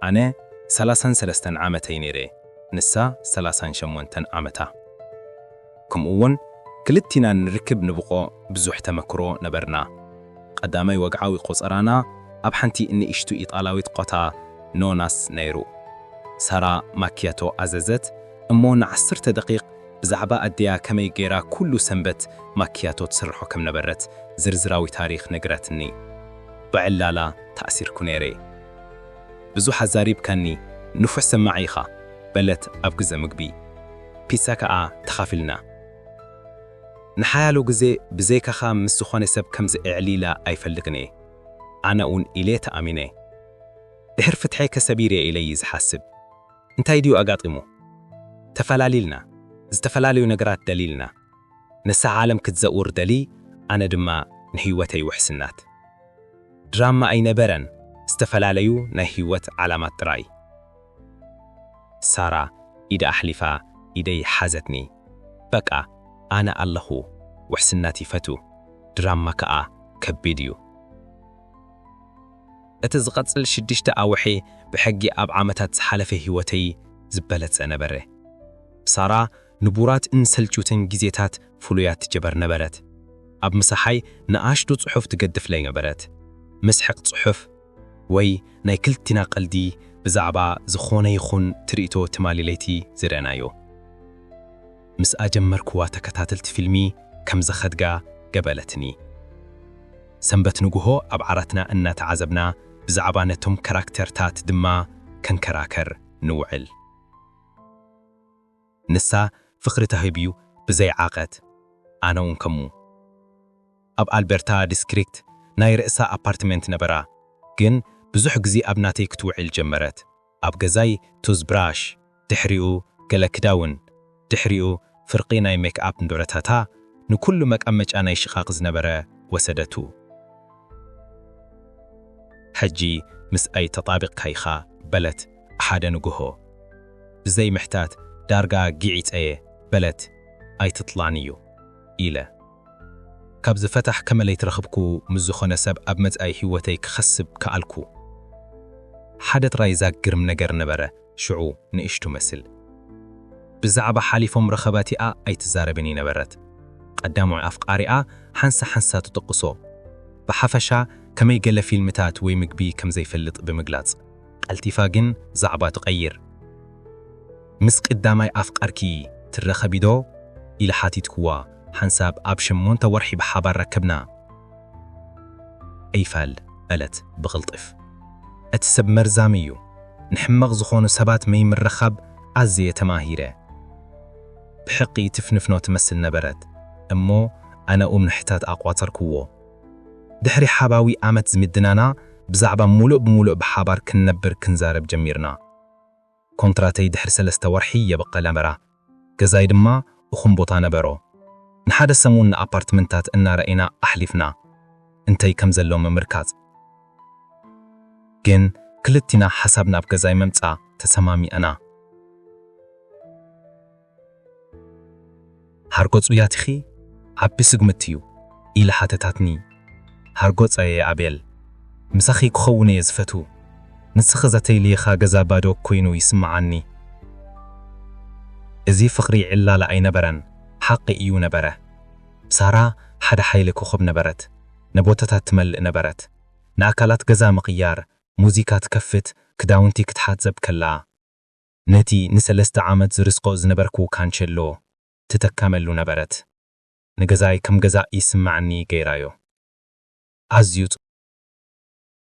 ኣነ ሰላሳን ሰለስተን ዓመተይ ነይረ፣ ንሳ ሰላሳን ሸሞንተን ዓመታ። ከምኡ እውን ክልቲና ንርክብ ንብቆ ብዙሕ ተመክሮ ነበርና። ቀዳማይ ወግዓዊ ቆጸራና ኣብ ሓንቲ ንእሽቱ ኢጣላዊት ቆታ ኖናስ ነይሩ። ሳራ ማኪያቶ ኣዘዘት፣ እሞ ንዓሰርተ ደቂቕ ብዛዕባ ኣደያ ከመይ ገይራ ኩሉ ሰንበት ማኪያቶ ትስርሖ ከም ነበረት ዝርዝራዊ ታሪኽ ነግረትኒ። ብዕላላ ተኣሲርኩ ነይረ። ብዙሕ ኣዛሪብካኒ፣ ንፉዕ ሰማዒ ኢኻ፣ በለት ኣብ ግዘ ምግቢ። ፒሳ ከኣ ተኻፊልና። ንሓያሎ ግዜ ብዘይካኻ ምስ ዝኾነ ሰብ ከምዚ ኣዕሊላ ኣይፈልጥን እየ። ኣነ እውን ኢለ ተኣሚነ። ድሕሪ ፍትሐይ ከሰቢር እየ ኢለ እየ ዝሓስብ። እንታይ ድዩ ኣጋጢሙ? ተፈላሊልና፣ ዝተፈላለዩ ነገራት ደሊልና። ንሳ ዓለም ክትዘውር ደሊ፣ ኣነ ድማ ንህይወተይ ውሕስናት። ድራማ ኣይነበረን፣ ዝተፈላለዩ ናይ ህይወት ዓላማት ጥራይ። ሳራ ኢዳ ኣሕሊፋ ኢደይ ሓዘትኒ። በቃ፣ ኣነ ኣለኹ፣ ውሕስናት ይፈቱ፣ ድራማ ከኣ ከቢድ እዩ። እቲ ዝቐጽል ሽዱሽተ ኣዋርሕ ብሕጊ ኣብ ዓመታት ዝሓለፈ ህይወተይ ዝበለጸ ነበረ። ሳራ ንቡራትን ሰልችውትን ግዜታት ፍሉያት ትጀበር ነበረት። ኣብ ምሳሓይ ንኣሽቱ ጽሑፍ ትገድፍለይ ነበረት። ምስሕቕ ጽሑፍ ወይ ናይ ክልቲና ቀልዲ ብዛዕባ ዝኾነ ይኹን ትርኢቶ ትማሊ ለይቲ ዝረኣናዮ። ምስ ኣጀመርኩዋ ተከታተልቲ ፊልሚ ከም ዘኸድጋ ገበለትኒ። ሰንበት ንግሆ ኣብ ዓራትና እናተዓዘብና ብዛዕባ ነቶም ካራክተርታት ድማ ከንከራከር ንውዕል። ንሳ ፍቕሪ ተዋሂቡዩ ብዘይ ዓቐት፣ ኣነ እውን ከምኡ። ኣብ ኣልበርታ ዲስትሪክት ናይ ርእሳ ኣፓርትመንት ነበራ፣ ግን ብዙሕ ግዜ ኣብ ናተይ ክትውዕል ጀመረት። ኣብ ገዛይ ቱዝብራሽ፣ ድሕሪኡ ገለ ክዳውን፣ ድሕሪኡ ፍርቒ ናይ ሜክኣፕ ንብረታታ፣ ንኩሉ መቀመጫ ናይ ሽቓቕ ዝነበረ ወሰደቱ። ሕጂ ምስኣይ ተጣቢቕካ ኢኻ በለት ሓደ ንግሆ። ብዘይ ምሕታት ዳርጋ ጊዒጸየ በለት ኣይትጥላንዩ ኢለ። ካብ ዝፈታሕ ከመለይ ትረኽብኩ ምስ ዝኾነ ሰብ ኣብ መጻኢ ህይወተይ ክኸስብ ከኣልኩ። ሓደ ጥራይ ዛግርም ነገር ነበረ ሽዑ ንእሽቱ መስል። ብዛዕባ ሓሊፎም ረኸባቲኣ ኣይትዛረብን ይነበረት። ቀዳማዊ ኣፍቃሪኣ ሓንሳ ሓንሳ ትጥቕሶ። ብሓፈሻ ከመይ ገለ ፊልምታት ወይ ምግቢ ከም ዘይፈልጥ ብምግላጽ። ቀልጢፋ ግን ዛዕባ ትቐይር። ምስ ቀዳማይ ኣፍቃርኪ ትራኸቢዶ? ኢለ ሓቲትክዋ። ሓንሳብ ኣብ ሸሞንተ ወርሒ ብሓባር ረከብና። ኣይፋል በለት ብቕልጥፍ። እቲ ሰብ መርዛም እዩ። ንሕመቕ ዝኾኑ ሰባት መይምርኻብ ኣዝየ ተማሂረ። ብሕቂ ትፍንፍኖ ትመስል ነበረት፣ እሞ ኣነ ኡም ንሕታት ኣቋጸርክዎ። ድሕሪ ሓባዊ ዓመት ዝምድናና ብዛዕባ ሙሉእ ብሙሉእ ብሓባር ክንነብር ክንዛረብ ጀሚርና። ኮንትራተይ ድሕሪ ሰለስተ ወርሒ የብቕዕ ነበራ። ገዛይ ድማ እኹም ቦታ ነበሮ። ንሓደ ሰሙን ንኣፓርትመንታት እናረኣና ኣሕሊፍና፣ እንታይ ከም ዘሎ ምምርካዝ። ግን ክልቲና ሓሳብ ናብ ገዛይ መምጻ ተሰማሚዕና። ሃርጎጽ ውያትኺ ዓቢ ስጉምቲ እዩ፣ ኢላ ሓተታትኒ። ሃርጎጽ ኣየ ኣቤል፣ ምሳኺ ክኸውን እየ ዝፈቱ። ንስኺ ዘተይልይኻ ገዛ ባዶ ኮይኑ ይስምዓኒ። እዚ ፍቕሪ ዕላላ ኣይነበረን፣ ሓቂ እዩ ነበረ። ሳራ ሓደ ሓይሊ ኮኾብ ነበረት። ንቦታታት ትመልእ ነበረት። ንኣካላት ገዛ ምቕያር፣ ሙዚቃ ትከፍት፣ ክዳውንቲ ክትሓጽብ ከላ። ነቲ ንሰለስተ ዓመት ዝርስቆ ዝነበርኩ ካንቸሎ ትተከመሉ ነበረት። ንገዛይ ከም ገዛ ይስምዓኒ ገይራዮ። ኣዝዩ